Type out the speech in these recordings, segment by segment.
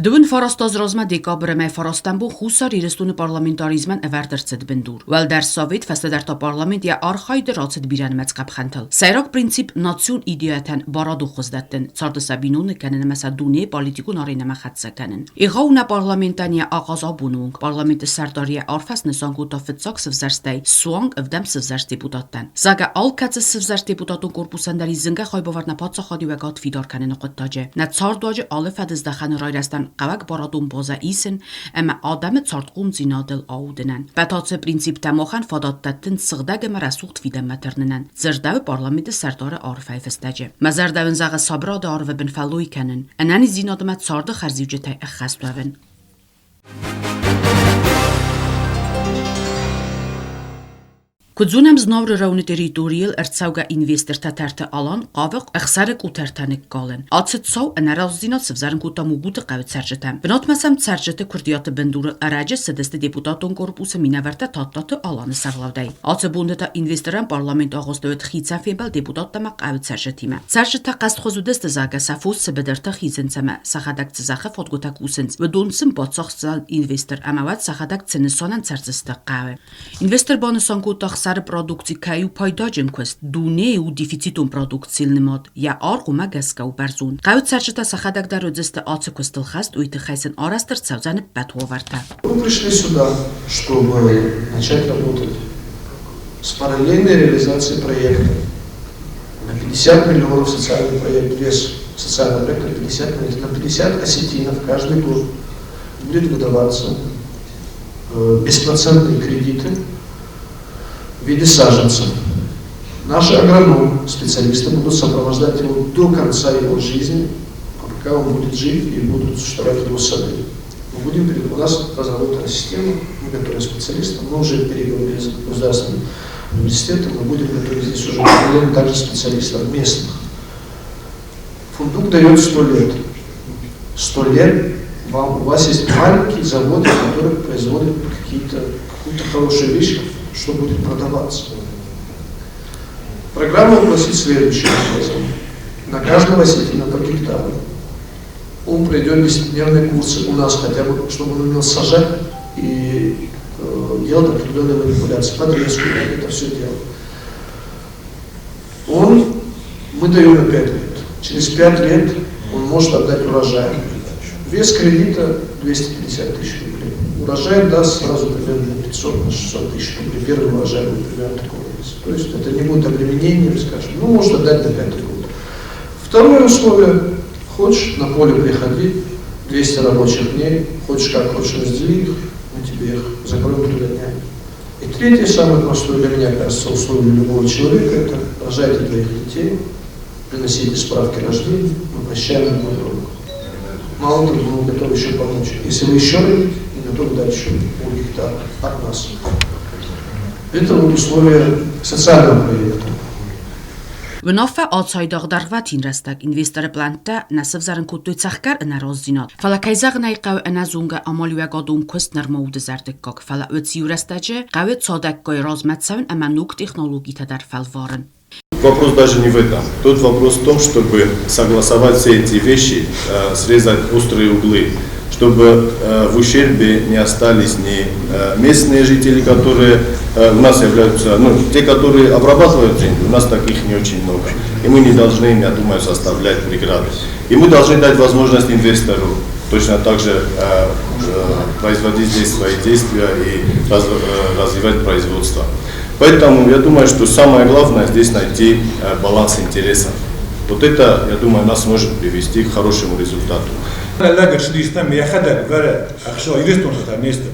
29 азы размӕ декабры мӕй фарастӕм бон Хуссар Ирыстоны парламентаризмӕн ӕвӕрд ӕрцыд бындур. Уӕлдӕр совет, фӕстӕдӕр та парламент йӕ архайды рацыд бирӕнымӕц къӕпхӕнтыл. Сӕйраг принцип национ идеятӕн барадон хуыз дӕттын, царды сӕ биноныг кӕнын ӕмӕ сӕ дунейы политикон аренӕмӕ хӕццӕ кӕнын. Егъау нӕ парламентӕн йӕ ахъаз абоны онг парламенты сӕрдар йӕ арфӕ снысан кодта фыццаг сывзӕрстӕй суанг ӕвдӕм сывзӕрст депутаттӕн. Зӕгъгӕ, алкӕцы сывзӕрст депутатон корпусӕн дӕр ис зынгӕ хайбавӕрд нӕ паддзахадиуӕгад фидар кӕныны хъуыддаджы. Нӕ цардуаджы алы фӕдыздӕхӕны райрӕзтӕн хъӕуӕг барадон базӕ исын ӕмӕ адӕмы цардхъомдзинадыл аудынӕн. Ӕппӕт принциптӕ махӕн фадат дӕттынц сыгъдӕг ӕмӕ рӕсугъд фидӕнмӕ тырнынӕн, дзырдӕуы парламенты сӕрдары арфӕйы фыстӕджы. Мӕ зӕрдӕ уын зӕгъы сабырады арвы бын фӕллой кӕнын, ӕнӕниздзинадмӕ царды хӕрзиуджытӕй ӕххӕст уӕвын. Куыд зонӕм, Знауыры районы территорийыл ӕрцӕугӕ инвестор Тӕтӕрты Алан хъавы ӕхсӕры къутӕртӕ ныккалын. Ацы цау ӕнӕразыдзинад сывзӕрын кодта Мугуты хъӕуы цӕрджытӕм. Бынатмӕ сӕм цӕрджыты куырдиаты бындурыл ӕрӕджы цыдысты депутатон корпусы минӕвӕрттӕ Тадтаты Аланы сӕргълӕудӕй. Ацы бонты та инвесторӕн парламент агъуысты уыд хицӕн фембӕлд депутаттӕ ӕмӕ хъӕуы цӕрджытимӕ. Цӕрджытӕ хъӕстхуыз уыдысты, зӕгъгӕ, сӕ фос цы быдырты хизынц ӕмӕ сӕхӕдӕг цы зӕххы фадгуытӕ кусынц, уыдон сын бацахсдзӕн инвестор ӕмӕ уӕд сӕхӕдӕг цы нысанӕн цӕрдзысты хъӕуы. Инвестор банысан кодта, ӕхсӕры продукци кӕй у пайдаджын куыст, дунейы у дефицитон продукцийыл нымад, йӕ аргъ уымӕ гӕсгӕ у бӕрзонд. Хъӕуы цӕрджытӕ сӕхӕдӕг дӕр уыдзысты ацы куыстыл хӕст, уый тыххӕй сын арӕзт ӕрцӕудзӕн ӕппӕт уавӕртӕ. Мы пришли сюда, чтобы начать работать с параллельной реализацией проекта. На 50 миллионов социальный проект, вес социального проекта 50 миллионов, на 50 осетинов каждый год будет выдаваться беспроцентные кредиты в виде саженцев. Наши агрономы, специалисты будут сопровождать его до конца его жизни, пока он будет жив и будут существовать его сады. Мы будем, у нас разработана система, мы готовим специалистов, мы уже переговорили с государственным университетом, мы будем готовить здесь уже параллельно также специалистов местных. Фундук дает 100 лет. 100 лет вам, у вас есть маленький завод, который производит какие-то, какую-то хорошую вещь, что будет продаваться. Программа гласит следующим образом. На каждого осетина по гектару. Он пройдет 10-дневные курсы у нас хотя бы, чтобы он умел сажать и делать определенные манипуляции, подрезку, это все делать. Он, мы даем на 5 лет. Через 5 лет он может отдать урожай. Вес кредита 250 тысяч рублей. Урожай даст сразу примерно на 500, на 600 тысяч рублей. Первый урожай будет примерно такого веса. То есть это не будет обременением, скажем, ну, может отдать на пятый год. Второе условие. Хочешь, на поле приходи, 200 рабочих дней, хочешь как хочешь раздели их, мы тебе их закроем трудоднями. И третье, самое простое для меня, кажется, условие любого человека, это рожайте двоих детей, приносите справки рождения, мы прощаем любой долг. Мало того, мы готовы еще помочь. Если вы еще родите, мы готовы дать еще полгектара от нас. Это вот условия социального проекта. Уынаффӕ ацайдагъ дӕргъвӕтин рӕстӕг инвесторы пълӕнттӕ нӕ сывзӕрын кодтой цӕхгӕр ӕнӕраздзинад. Фӕлӕ, кӕй зӕгъын ӕй хъӕуы, ӕнӕзонгӕ амалиуӕгадон куыст нырма у дызӕрдыггаг, фӕлӕ уыцы иу рӕстӕджы хъӕуы цадӕггай размӕ цӕуын ӕмӕ ног технологитӕ дӕр фӕлварын. Вопрос даже не в этом. Тут вопрос в том, чтобы согласовать все эти вещи, срезать острые углы, чтобы в ущербе не остались ни местные жители, которые у нас являются, ну, те, которые обрабатывают землю, у нас таких не очень много. И мы не должны им, я думаю, составлять преграды. И мы должны дать возможность инвестору точно так же производить здесь свои действия и развивать производство. Поэтому я думаю, что самое главное здесь найти баланс интересов. Вот это, я думаю, нас может привести к хорошему результату. Йӕхӕдӕг вӕры ӕхсӕв Ирыстоны сатанисты.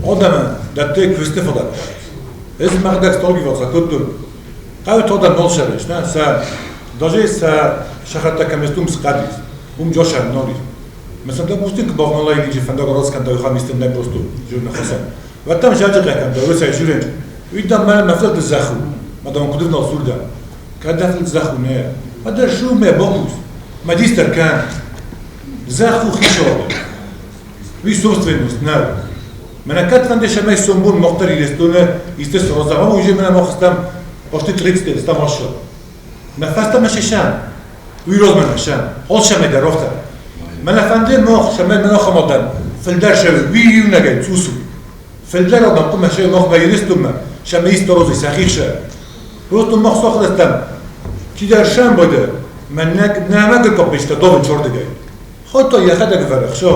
Адӕмӕн дӕтты куысты фадат. Ӕз мӕхӕдӕг столгиваться кодтон. Хъӕуы тогда нол сӕрис, нӕ сӕ даже сӕ сахаттӕ кӕместум схъӕдис, уым джошӕн нолис. مثلا допустим, бавналай иджи фӕндаг раскӕнта хамистен не просто журна хасан. Ваттам жаджи къӕкӕнта, өсай журен. Уйдам мӕ мӕфлӕд заху. Мадам кудывнал сурда. Когда заху не. Мада шу ме бокус. Магистр кан. Заху хишо. Уи собственность на. Мена кад фандеша май сомбун мохтар Иристоне истес розама уже мена мохстам почти 30 лет стам ошо. Ме фаста ме шешан. Уи розмена шан. Холша ме дарохта. Мӕнӕ фӕнды мах, цӕмӕй мӕн ахӕм адӕм фылдӕр сӕ уый иунӕгӕй цъус у. Фылдӕр адӕм хъуамӕ сӕ махмӕ Ирыстонмӕ, сӕмӕ исторозой сӕхи хсӕн. Просто мах сахуыр стӕм, чидӕр сӕмбӕлы, мӕ нӕмӕ гӕппистӕ давын чордыгӕй. Хотта йӕхӕдӕг вӕры хсӕ.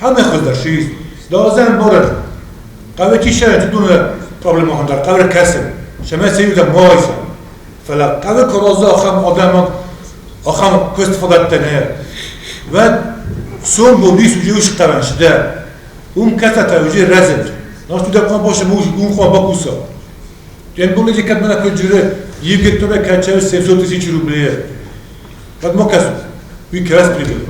Хӕмӕ хуыздӕр шиз. Дазӕн барӕн. Хъӕуы чи сӕ тудуны проблема хандар, хъӕуы кӕсын. Сӕмӕ сӕ иутӕ ма айса. Фӕлӕ хъӕуы куы раза ахӕм адӕмӕн ахӕм куыст фадӕттӕ нӕ. Уӕд сомбон ис уыджы усхъӕрӕн сидӕ. Уым кӕцӕтӕ уыджы рӕзынд. Нас туда хъуамӕ башы уым хъуамӕ бакуса. Тем более, кӕд мӕнӕ куы джуры Евгений качаю 700 тысяч рублей. Кӕд ма кӕсут? Уый кӕс прибыль.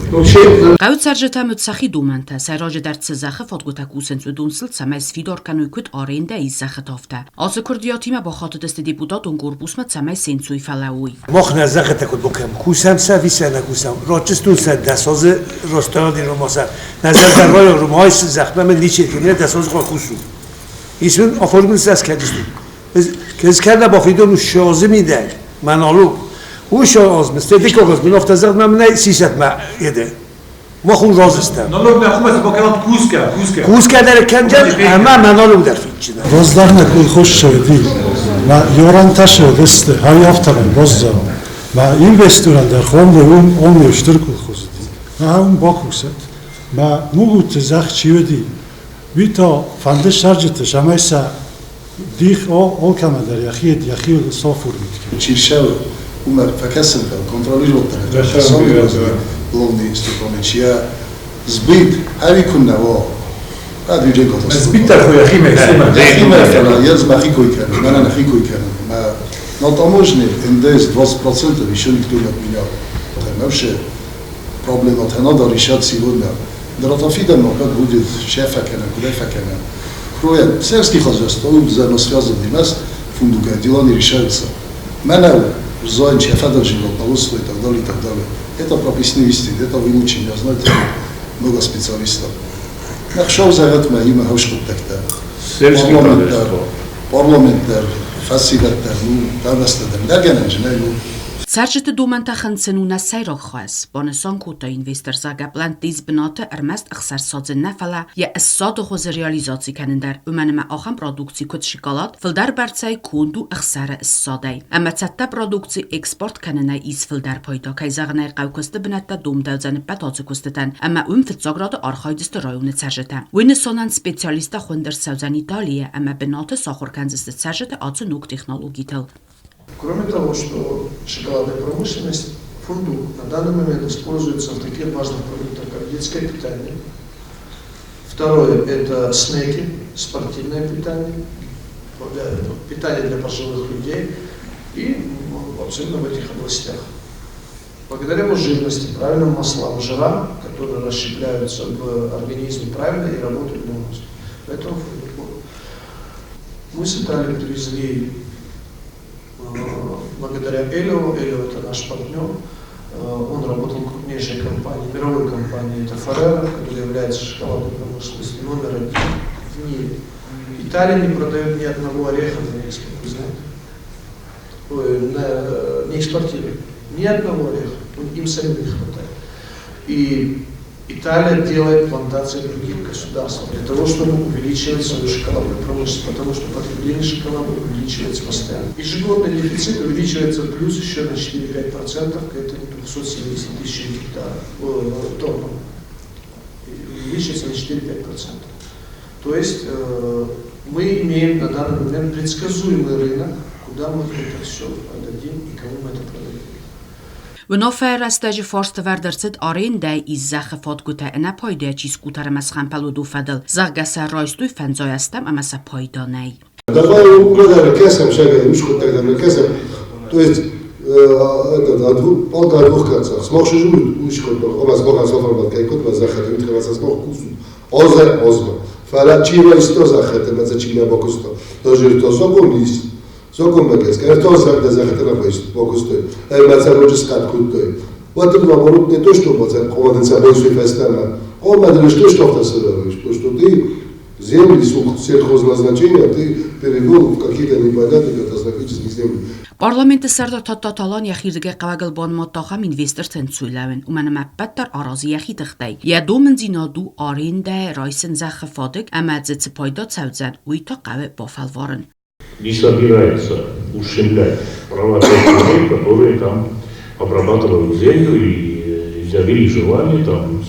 Хъӕуы цӕрджытӕм уыд сӕхи домӕнтӕ, сӕйраджыдӕр цы зӕххы фадгуытӕ кусынц, уыдон сыл цӕмӕй сфидар кӕной куыд арендӕ ис зӕххыты, афтӕ. Ацы куырдиатимӕ бахатыдысты депутатон корпусмӕ, цӕмӕй се нцой фӕлӕууой. Мах нӕ зӕххытӕ куыд бакӕнӕм, кусӕм сӕ ӕви сӕ нӕ кусӕм, рачыстон сӕ 10 азы растадон ромаса, нӕ зӕрдӕ район ромайс зӕхмӕ мын ничи кӕны, 10 азы кусу. Ис мын оформил сӕ скӕдысту. Ez kellene bafidon 20 mindegy, ma налог. Уш аз мистедик огаз мин офтазар ма минай сисат ма еде. ما خون رازستم. Налог нӕ хумӕ бакӕнат кусгӕ, кусгӕ. Кусгӕ дӕр кӕнджан ӕмӕ ма налог дӕр фидджына. Роздарна колхозшеди, ма ёранташевесте, хайавтаран бозза. Ма инвесторан дӕр хомле ум омле стыр колхозди. Ма ум бакусат. Ма мугут зах чиведи. Вито фанды шарджыты шамайса дих о олкамадар яхид яхил софурмит. Чиршав умер фӕкӕсын контролировать главный инструмент. Я сбыт, ӕви куыннӕ уа. Бюджет Сбыт дӕр йӕхимӕ. Йӕхимӕ, фӕлӕ йӕ мӕхи кой кӕнын, мӕнӕ нӕхи кой кӕнын. На таможне НДС 20% еще никто не отменял. Вообще проблема надо решать сегодня. Дратофидом как будет шефа кӕнӕ, куда кӕнӕ. Кроя сельский хозяйство взаимосвязанный нас фундука, дела не решаются. Мӕнӕу, зоин, шефа животноводство и так далее, и так далее. Это прописные истины, это вы лучше меня знаете, много специалистов. Нахшау зӕгъӕт мӕ имӕ хӕвсхъуыддӕгтӕ. Парламент дӕр, парламент дӕр, фӕсивӕд дӕр, ну, хъӕубӕстӕ дӕр, лӕгӕнӕн же нӕй, ну. Цӕрджыты домӕнтӕ хынцын у нӕ сӕйраг хӕс, банысан кодта инвестор, зӕгъгӕ, пълӕнтты ис бынаты ӕрмӕст ӕхсӕр садзын нӕ, фӕлӕ йӕ ссады хуызы реализаци кӕнын дӕр, уымӕн ӕмӕ ахӕм продукци, куыд шоколад, фылдӕр бӕрцӕй конд у ӕхсӕры ссадӕй. Ӕмӕ цӕттӕ продукци экспорт кӕнынӕй ис фылдӕр пайда. Кӕй зӕгъын ӕй хъӕуы, куысты бынӕттӕ домдӕудзӕн ӕппӕт ацы куыстытӕн, ӕмӕ уым фыццаг рады архайдзысты районы цӕрджытӕ. Уый нысанӕн специалисттӕ хуынд ӕрцӕудзӕн Италийӕ ӕмӕ бынаты сахуыр кӕндзысты цӕрджыты ацы ног технологитыл. Кроме того, что шоколадная промышленность, фундук на данный момент используется в таких важных продуктах, как детское питание. Второе – это снеки, спортивное питание, питание для пожилых людей и, ну, абсолютно в этих областях. Благодаря его жирности, правильным маслам, жирам, которые расщепляются в организме правильно и работают на мозг. Поэтому мы с Италии привезли благодаря Элио, Элио это наш партнер, он работал в крупнейшей компании, мировой компании, это Ferrero, которая является шоколадной промышленностью номер один в мире. Италия не продает ни одного ореха на экспорт, вы знаете? Ой, не экспортирует. Ни одного ореха. Им самим не хватает. И Италия делает плантации в других государствах для того, чтобы увеличивать свою шоколадную промышленность, потому что потребление шоколада увеличивается постоянно. Ежегодный дефицит увеличивается плюс еще на 4-5% к этому 270 тысяч гектаров, тоннам. Увеличивается на 4-5%. То есть мы имеем на данный момент предсказуемый рынок, куда мы это все отдадим и кому мы это продадим. Уынаффӕйы рӕстӕджы фарст ӕвӕрд ӕрцыд арендӕйы ис зӕххы фадгуытӕ ӕнӕпайдайӕ чи скъутӕр ӕмӕ схӕмпӕл, уыдон фӕдыл, зӕгъгӕ сӕ райстой 50 азтӕм ӕмӕ сӕ пайда нӕй. Давай кесем шагай, ушхот кесем. То есть этот, палка о двух концах. Смох шижу ушхот, ома смох асофар кайкот, мазахат, митхавас смох кусу. Озе озма. Фала чива исто захете, маца чина бокусто. Тоже то закон есть. Закон бакес. Это зах да захете на поист бокусто. Маца рожи скат куттой. Вот это наоборот не то, что маца команден са бойсу фестама. Команден что что то что ты Земли сельхозназначения ты перевел в какие-то непонятные катастрофические земли. Парламенты сӕрдар Тадтаты Алан йӕхирдыгӕй хъавӕгыл банымадта ахӕм инвестортӕн цуйлӕуын, уымӕн ӕмӕ ӕппӕт дӕр аразы йӕхи тыхтӕй. Йӕ домындзинад у арендӕйы райсын зӕххы фадыг ӕмӕ дзы цы пайда цӕудзӕн, уый та хъӕуы бафӕлварын. Не собирается ущемлять права тех людей, которые там обрабатывают землю и изъявили желание там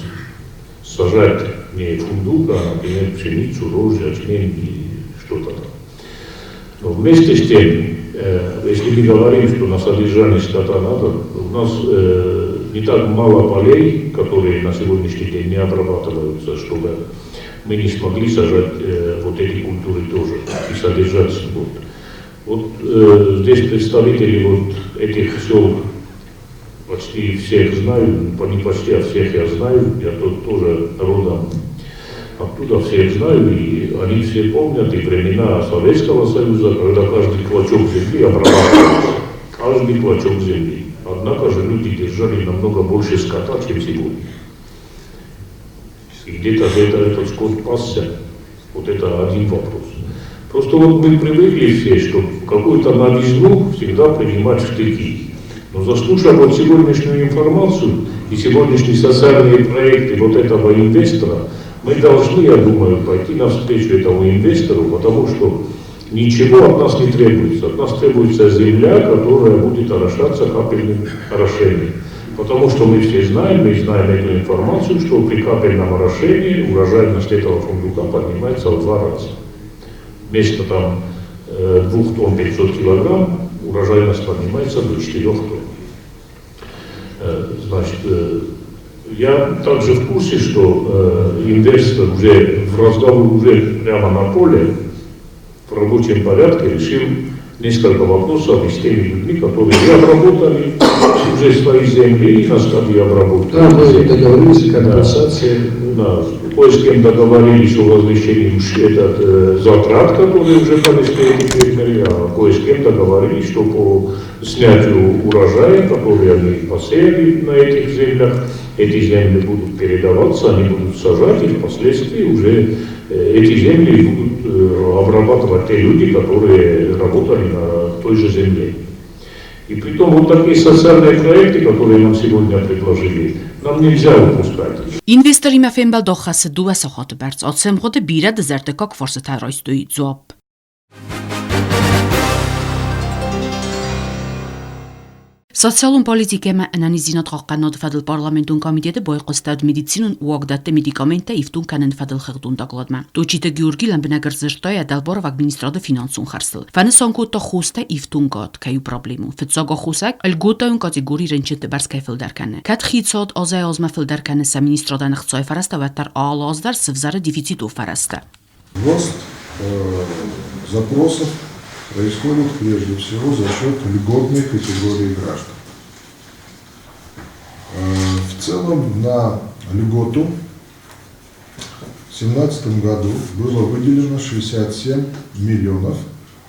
сажать не фундук, а, например, пшеницу, рожь, ячмень и что-то там. Но вместе с тем, если мы говорим, что на содержание скота надо, у нас не так мало полей, которые на сегодняшний день не обрабатываются, чтобы мы не смогли сажать вот эти культуры тоже и содержать скот. Вот здесь представители вот этих сел почти всех знаю, не почти, а всех я знаю, я тут тоже родом оттуда всех знаю, и они все помнят и времена Советского Союза, когда каждый клочок земли обрабатывался, каждый клочок земли. Однако же люди держали намного больше скота, чем сегодня. И где-то же этот скот пасся. Вот это один вопрос. Просто вот мы привыкли все, что какую-то новизну всегда принимать в штыки. Но заслушав вот сегодняшнюю информацию и сегодняшние социальные проекты вот этого инвестора, мы должны, я думаю, пойти навстречу этому инвестору, потому что ничего от нас не требуется. От нас требуется земля, которая будет орошаться капельным орошением. Потому что мы все знаем, мы знаем эту информацию, что при капельном орошении урожайность этого фундука поднимается в 2 раза. Вместо там 2 тонн 500 килограмм урожайность поднимается до 4 тонн. Значит, я также в курсе, что инвестор уже в разговоре, уже прямо на поле, в рабочем порядке решил несколько вопросов с теми людьми, которые и обработали уже свои земли, и на стадии обработки. Да, мы договорились о компенсации. Да, кое с кем договорились о возмещении затрат, которые уже понесли эти фермеры, а кое с кем договорились, что по снятию урожая, который они посеяли на этих землях, эти земли будут передаваться, они будут сажать, и впоследствии уже эти земли будут обрабатывать те люди, которые работали на той же земле. И притом вот такие социальные проекты, которые нам сегодня предложили, нам нельзя упускать. Инвесторимӕ фембӕлд оххӕссы 2 сахаты бӕрц. Ацы ӕмгъуыды бирӕ дызӕрдыггаг фарстытӕ райстой дзуапп. Социалон политикӕ ӕмӕ ӕнӕниздзинад хъахъхъӕнынады фӕдыл парламентон комитеты байхъуыстӕуыд медицинон уагдӕтты медикаменттӕ ифтонг кӕныны фӕдыл хыгъдон докладмӕ. Точиты Георгий лӕмбынӕг ӕрдзырдта йӕ дӕлбаровӕг министрады финансон хӕрдзтыл. Фӕнысан кодта, хостӕ ифтонгад кӕй у проблемон. Фыццаг аххосаг льготӕйон категори рынчынты бӕрц кӕй фылдӕр кӕны. Кӕд хицауад азӕй-азмӕ фылдӕр кӕны сӕ министрадӕн ӕхцайы фӕрӕзтӕ, уӕддӕр алы аз дӕр сывзӕры дефицитон фӕрӕзтӕ. Рост запросов происходит прежде всего за счет льготной категории граждан. В целом на льготу в 2017 году было выделено 67 миллионов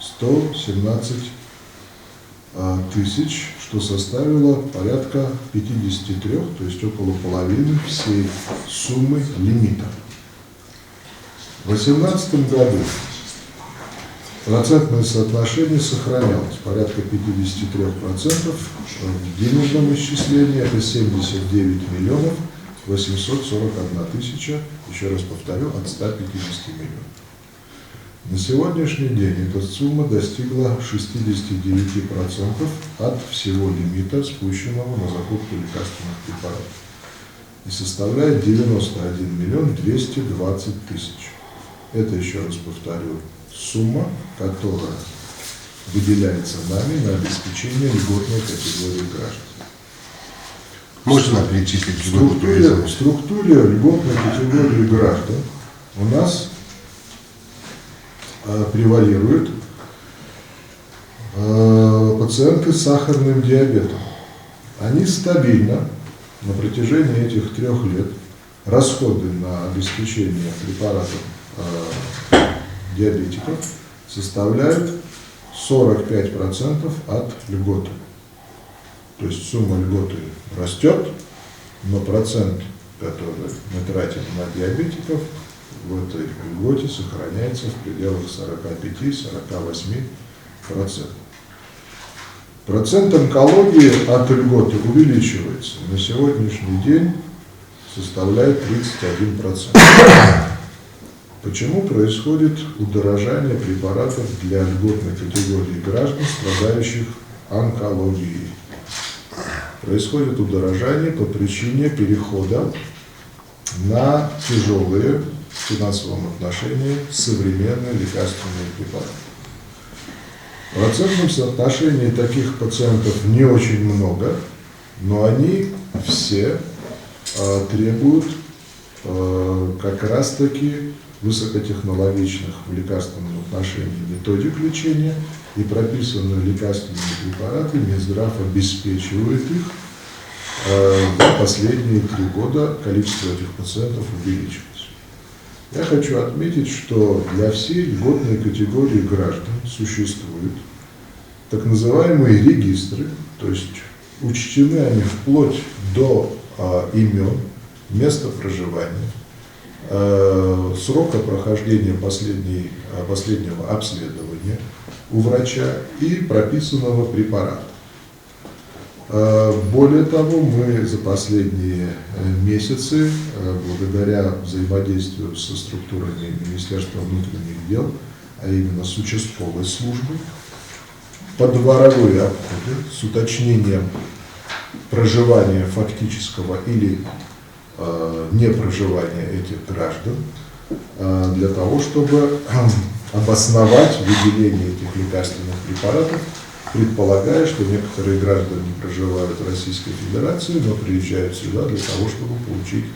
117 тысяч, что составило порядка 53, то есть около половины всей суммы лимита. В 2018 году процентное соотношение сохранялось, порядка 53% в денежном исчислении, это 79 миллионов 841 тысяча, еще раз повторю, от 150 миллионов. На сегодняшний день эта сумма достигла 69% от всего лимита, спущенного на закупку лекарственных препаратов, и составляет 91 миллион 220 тысяч. Это, еще раз повторю, сумма, которая выделяется нами на обеспечение льготной категории граждан. Можно перечислить в структуре льготной категории граждан у нас превалируют пациенты с сахарным диабетом. Они стабильно на протяжении этих 3 лет расходы на обеспечение препаратов диабетиков составляют 45% от льготы. То есть сумма льготы растет, но процент, который мы тратим на диабетиков, в этой льготе сохраняется в пределах 45-48%. Процент онкологии от льготы увеличивается. На сегодняшний день составляет 31%. Почему происходит удорожание препаратов для льготной категории граждан, страдающих онкологией? Происходит удорожание по причине перехода на тяжелые в финансовом отношении современные лекарственные препараты. В процентном соотношении таких пациентов не очень много, но они все требуют как раз-таки высокотехнологичных в лекарственном отношении методик лечения, и прописанные лекарственные препараты Минздрав обеспечивает их. За последние 3 года количество этих пациентов увеличилось. Я хочу отметить, что для всей льготной категории граждан существуют так называемые регистры, то есть учтены они вплоть до имен, места проживания, срока прохождения последнего обследования у врача и прописанного препарата. Более того, мы за последние месяцы, благодаря взаимодействию со структурами Министерства внутренних дел, а именно с участковой службой, подворовые обходы с уточнением проживания фактического или непроживания этих граждан, для того, чтобы обосновать выделение этих лекарственных препаратов, предполагая, что некоторые граждане проживают в Российской Федерации, но приезжают сюда для того, чтобы получить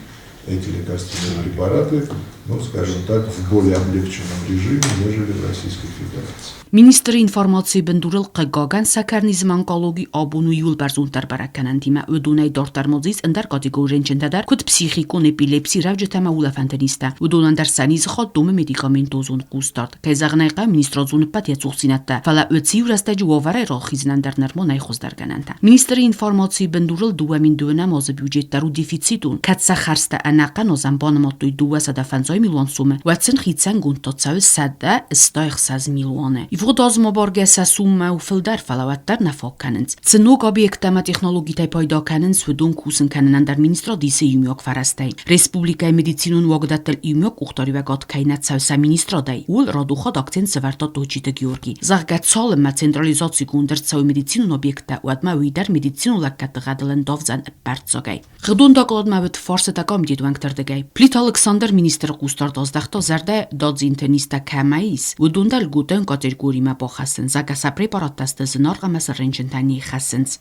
эти лекарственные препараты, ну, скажем так, в более облегченном режиме, нежели в Российской Федерации. Министры информации бындурыл хъыгагӕн сӕкӕрнизы онкологи абон у иууыл бӕрзонддӕр бӕрӕггӕнӕнтимӕ. Уыдонӕй дарддӕр ма дзы ис ӕндӕр категорийы рынчынтӕ дӕр, куыд психикон эпилепси, рӕуджытӕ ӕмӕ улӕфӕнты низтӕ. Уыдонӕн дӕр сӕ низыхатт домы медикаментозон хъусдард. Кӕй зӕгъын ӕй хъӕуы, министрад зоны ӕппӕт йӕ цухдзинӕдтӕ, фӕлӕ уыцы иу рӕстӕджы уавӕрӕй рахизынӕн дӕр нырма нӕй хуыздӕр гӕнӕнтӕ. Министры информацийы бындурыл 2002 азы бюджет дӕр у дефицитон, кӕд сӕ хӕрдзтӕ ӕнӕхъӕн азӕн банымадтой 250 милуан сомы, уӕд сын хицӕнгонд та цӕуы 166 милуаны. Ивгъуыд азмӕ баргӕ сӕ суммӕ у фылдӕр, фӕлӕ уӕддӕр нӕ фаг кӕнынц. Цы ног объекттӕ ӕмӕ технологитӕй пайда кӕнынц, уыдон кусын кӕнынӕн дӕр министрад исы иумиаг фӕрӕзтӕй. Республикӕйы медицинон уагдӕттыл иумиаг къухдариуӕгад кӕй нӕ цӕуы сӕ министрадӕй, ууыл радухад акцент сӕвӕрдта Тотчиты Георги. Зӕгъгӕ, цалынмӕ централизацигонд ӕрцӕуы медицинон объекттӕ, уӕдмӕ уый дӕр медицинон лӕггӕдты гъӕдыл ӕндавдзӕн ӕппӕрццагӕй. Хыгъдон докладмӕ уыд фарстытӕ комитеты уӕнгтӕрдыгӕй. Плиты Алыксандр министры хъусдард аздӕхта, зӕрдӕ дадзинты низтӕ кӕмӕ ис, уыдон дӕр льготӕйон категоримӕ бахӕссын, зӕгъгӕ, сӕ препараттӕ сты зынаргъ ӕмӕ сӕ рынчынтӕ не хӕссынц.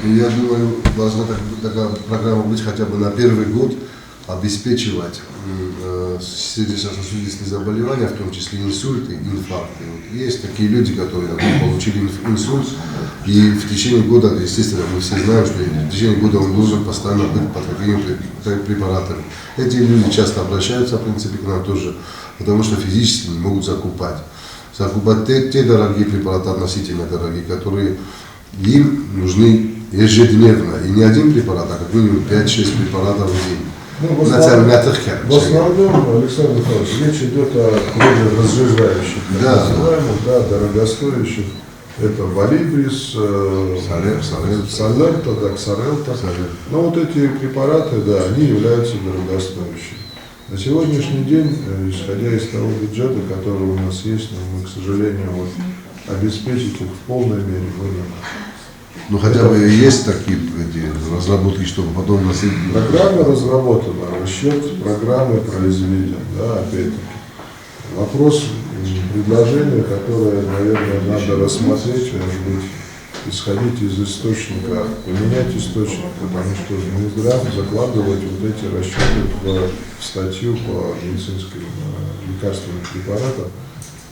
Я думаю, должна такая программа быть хотя бы на первый год, обеспечивать сердечно-сосудистые заболевания, в том числе инсульты, инфаркты. Вот есть такие люди, которые, например, получили инсульт, и в течение года, естественно, мы все знаем, что в течение года он должен постоянно быть под какими-то препаратами. Эти люди часто обращаются, в принципе, к нам тоже, потому что физически не могут закупать. Закупать те дорогие препараты, относительно дорогие, которые им нужны ежедневно. И не один препарат, а как минимум 5-6 препаратов в день. Ну, в основном, Александр Михайлович, речь идет о крови разжижающих, так называемых, да, дорогостоящих. Это Валибрис, Солерта, да, Ксарелта. Но вот эти препараты, да, они являются дорогостоящими. На сегодняшний день, исходя из того бюджета, который у нас есть, но мы, к сожалению, вот, обеспечить их в полной мере мы не можем. Ну, хотя бы есть такие эти разработки, чтобы потом носить. Программа разработана, расчет программы произведен, да, опять-таки. Вопрос предложения, которое, наверное, надо рассмотреть, может быть, исходить из источника, поменять источник, потому что Минздрав закладывает вот эти расчеты в статью по медицинским лекарственным препаратам,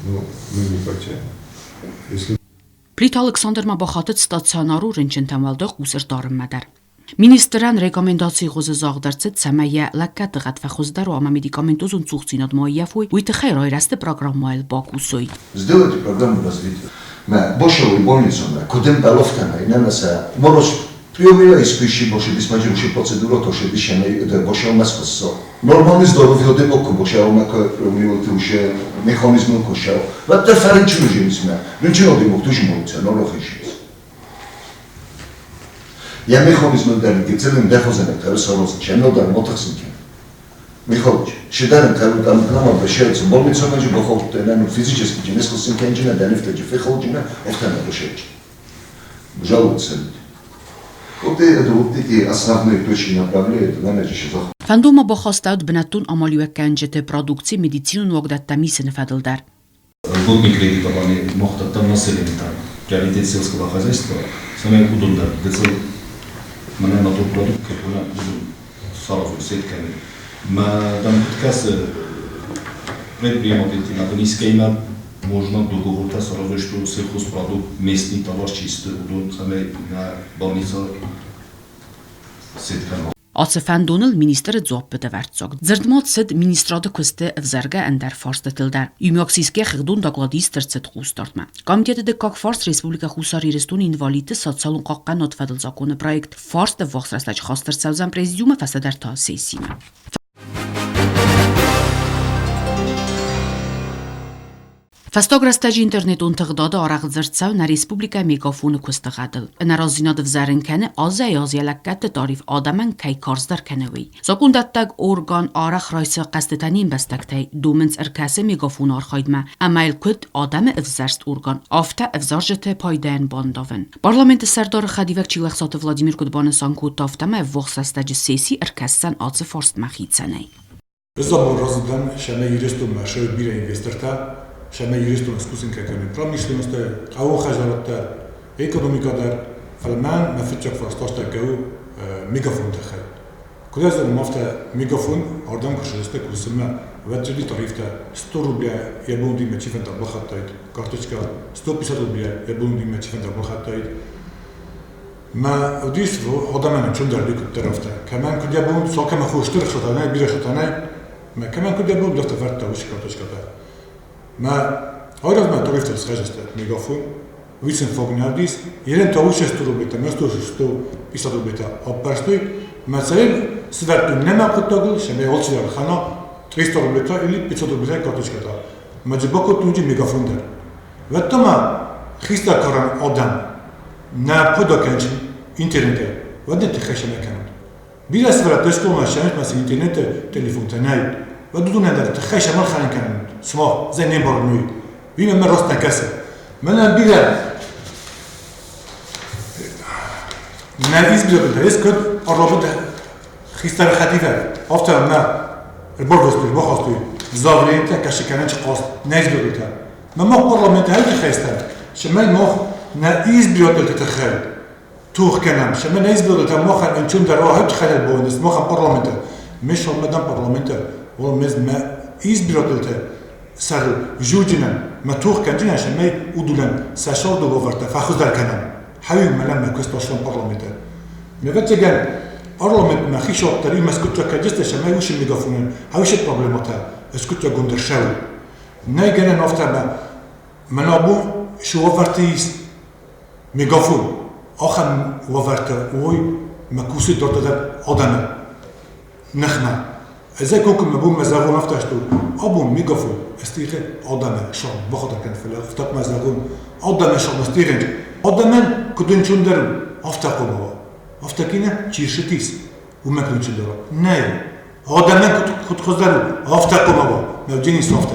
ну, мы не потянем. Если Плиты Алыксандр ма бахатыд стационарон рынчынтӕм уӕлдай хъус ӕрдарынмӕ дӕр. Министрӕн рекомендацийы хуызы загъд ӕрцыд, цӕмӕй йӕ лӕггӕдты гъӕд фӕхуыздӕр уа ӕмӕ медикаментозон цухдзинад ма ӕййафой, уый тыххӕй райрӕзты программӕйыл бакусой. Сделайте программу развития. Мӕ Бошовой больницамӕ, куыд ӕмбӕлы, афтӕмӕй нӕ сӕ мороз Приемира испиши бошебис маджи процедура то шеби шемей это боше масқсо. Нормальный здоровье демоку боше омака приемира туше механизм кошао. Ватта фаринчу жимисма. Ринчино демок тужи моица норохишис. Я механизм дар гецелем дехозенек тарсарос чемнодар мотахсинке. Михайлович, шедарем тарутам нама бешерц больница маджи бохолтена ну физически жинесхосинкенджина данифтеджи фехолджина офтана бошеч. Жалуются люди. Вот это вот эти основные точки направления, это, наверное, еще заход. Фӕндон бахастӕуыд бынӕттон амалиуӕггӕнджыты продукци медицинон уагдӕттӕм исыны фӕдыл дӕр. Льготное кредитование мохтаттан населения, там, приоритет сельского хозяйства, самое удобное, где мне на тот продукт, который сразу сетками. Ма там подказ предприниматели на низкое можно договор сразу, что сельхозпродукт, местный товар чистый, удобный, самое на больница сетками. Ацы фӕндоныл министры дзуаппы дӕвӕрддзаг. Дзырд ма цыд министрады куысты ӕвзаргӕ ӕндӕр фарстытыл дӕр. Иумиаг сисгӕ хыгъдон доклад ист ӕрцыд хъусдардмӕ. Комитеты дыккаг фарст Республикӕ Хуссар Ирыстоны инвалидты социалон хъахъхъӕнад фӕдыл законы проект. Фарст ӕввахс рӕстӕджы хаст ӕрцӕудзӕн президиумы, фӕстӕдӕр та сессимӕ. Фӕстаг рӕстӕджы интернетон тыгъдады арӕх дзырд цӕуы нӕ республикӕйы Мегафоны куысты гъӕдыл. Ӕнӕразыдзинад ӕвзӕрын кӕны, азӕй-аз йӕ лӕггӕдты тариф адӕмӕн кӕй карздӕр кӕны, уый. Закъондӕттӕг орган арӕх райсы хъӕстытӕ не мбӕстӕгтӕй, домынц ӕркӕсы Мегафоны архайдмӕ ӕмӕ йыл куыд адӕмы ӕвзӕрст орган, афтӕ ӕвзарджыты пайдайӕн бандавын. Парламенты сӕрдары хӕдивӕг Чилӕхсаты Владимир куыд банысан кодта, афтӕмӕй ӕввахс рӕстӕджы сесси ӕркӕсдзӕн ацы фарстмӕ хицӕнӕй. Ӕз абон разы дӕн, цӕмӕй Ирыстонмӕ ссӕуы бирӕ инвестортӕ, цӕмӕй Ирыстон скусын кӕны промышленносты, хъӕууон хӕдзарадтӕ, экономикӕ дӕр, фӕлӕ мӕн мӕ фыццаг фарст у мегафоны тыххӕй. Куыд ӕз зонын, афтӕ мегафон ардӕм куы сырӕзты кусынмӕ, уӕд цыди тарифтӕ 100 рубля йӕ бон уыди мӕ чи фӕнда балхӕдтаид, карточкӕ 150 рубля йӕ бон уыди мӕ чи фӕнда балхӕдтаид. Мӕ уыдис адӕмӕн ӕнцондӕр куыддӕр афтӕ. Кӕмӕн куыд йӕ бон, цалкӕмӕ хостыр хсатанӕй, бирӕ хсатанӕй, мӕ кӕмӕн куыд йӕ бон, дӕтты вӕрдта уыцы карточкӕтӕ. Мӕ айразмӕ тарифтӕ схӕзысты мегафон, уый сын фаг нӕ уыдис. Ерен та уыцы 100 рублетӕ, мӕ 150 рублетӕ аппӕрстой. Мӕ цӕйыл сывӕрдтой нӕ мӕ хъуыддагыл, цӕмӕй алчидӕр ӕлхӕна 300 рублетӕ или 500 рублетӕ карточкӕтӕ. Мӕ дзы бакодтой мегафон дӕр. Уӕд та ма хистӕр карӕн адӕм нӕ подокӕнджын интернетӕй, уӕд нӕ тыххӕй сӕ нӕ кӕнут. Бирӕ сывӕллӕттӕ скъоламӕ сӕ цы интернеты телефонтӕ нӕй, уӕд уыдонӕн дӕр тыххӕй сӕ ма кӕнут, цыма зӕй не мбарын уый. Уый мӕнмӕ раст нӕ кӕсы. Мӕнӕн бирӕ нӕ избирателтӕ ис, куыд Орловы хистӕр хӕдивӕг, афтӕ мӕ ӕрбарвыстой, бахастой заявлениетӕ, кӕсы кӕнӕ чи хъаст нӕ избирателтӕ. Мӕ мах парламенты хӕй тыххӕй стӕм, цӕмӕй мах нӕ избирателты тыххӕй тох кӕнӕм, цӕмӕй нӕ избирателтӕ махӕн ӕнцондӕр уа хӕй тыххӕй боныс махӕн парламенты. Ме сӕрмӕдӕн парламенты, ол мез мӕ избирателты сӕрыл зурджынӕн, мӕ тох кӕнджынӕн, цӕмӕй уыдонӕн сӕ царды уавӕртӕ фӕхуыздӕр кӕнӕм. Хӕуи мӕнӕн мӕ куыст аслан парламенты. Ме вӕццӕгӕн, парламентмӕ хицауад дӕр имӕ скъуыддзаг кӕнджысты, цӕмӕй уыцы мегафонӕн хӕусы проблемӕтӕ скъуыддзаггонд ӕрцӕуой. Нӕй гӕнӕн афтӕ ӕмӕ мӕн абон цы уавӕрты ис мегафон, ахӕм уавӕртӕ уой мӕ кусы дарддӕр адӕмы ныхмӕ. Ӕз ӕй кокуммӕ бон мӕ зӕгъон афтӕ что абон мегафон стихы адӕмы сӕр бахатыр кӕн, фӕлӕ афтӕ мӕ зӕгъон адӕмы сӕр стихын. Адӕмӕн куыд ӕнцондӕр у, афтӕ хъуамӕ уа. Афтӕ кӕнӕ чи ршытис, уымӕ куыд ӕнцондӕр уа. Нӕй, адӕмӕн куыд хуыздӕр у, афтӕ хъуамӕ уа. Евгений афтӕ.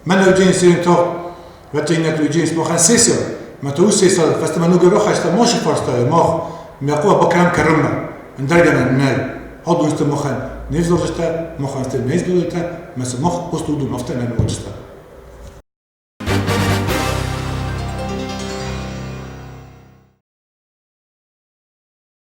Мӕн Евгений Сирин то ветеринар Евгений махӕн сессия, мӕ то сессия фӕстӕмӕ ногӕй рахаста машы фарстайы мах мӕ хъуамӕ бакӕнӕм кӕронмӕ. Ӕндӕр гӕнӕн нӕй. Адон сты махӕн не взарджытӕ, махӕн сты не избирателтӕ, мӕ сӕ мах просто уыдон афтӕ нӕ ныууадзтам.